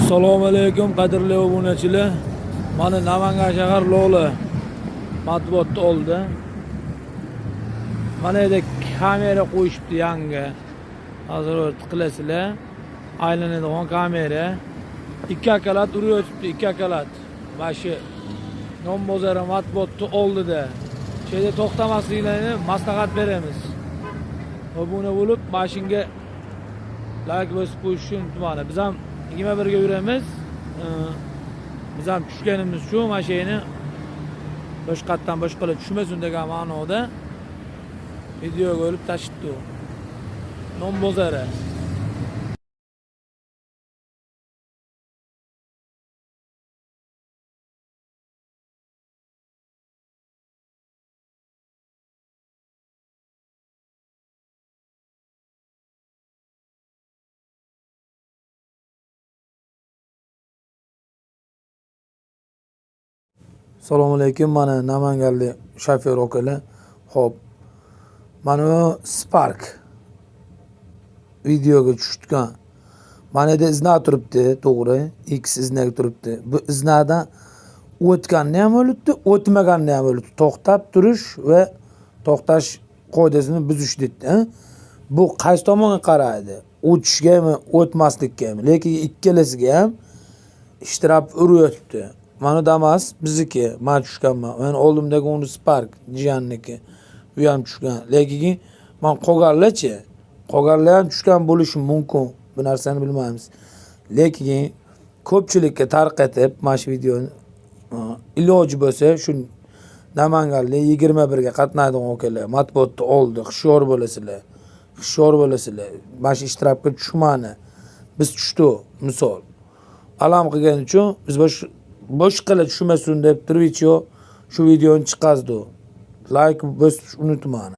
Assalomu alaykum, qadrli obunachilar. Mana Namangan shahar Lola matbuotda oldi. Mana yerda kamera qo'yishibdi yangi. Hozir tiqilasizlar. Aylanadigan kamera. Ikki akalat urib o'tibdi, ikki akalat. Mana shu non bozori matbuotni oldida. Shu yerda to'xtamasliklarini maslahat beramiz. Obuna bo'lib, mana shunga like bosib qo'yishni unutmanglar. Biz ham 21 ga yuramiz. Biz ham tushganimiz shu mashinani boshqatdan boshqalar tushmasin degan ma'noda videoga olib tashibdi. Non bozori. Assalomu alaykum, mana Namanganlik shofyor akalar. Xo'p. Mana bu Spark videoga tushgan. Mana yerda izna turibdi, to'g'ri. X iznak turibdi. Bu iznadan o'tganni ham o'libdi, o'tmaganni ham o'libdi. To'xtab turish va to'xtash qoidasini buzish deydi. Bu qaysi tomonga qaraydi? O'tishgami, o'tmaslikkami? Lekin ikkalasiga ham ishtirab urayotibdi. Mana Damas bizniki, man tushganman. Men oldimdagi uni Spark jiyanniki. U ham tushgan. Lekin man qolganlarchi, qolganlar ham tushgan bo'lishi mumkin. Bu narsani bilmaymiz. Lekin ko'pchilikka tarqatib mana shu videoni iloji bo'lsa shu Namanganlik 21 ga qatnaydigan akalar matbuotda oldi, hushyor bo'lasizlar. Hushyor bo'lasizlar. Mana shu ishtirabga tushmani. Biz tushdik, misol. Alam qilgani uchun biz boshqalar tushmasin deb turib shu videoni chiqazdi. Like bosib unutmang.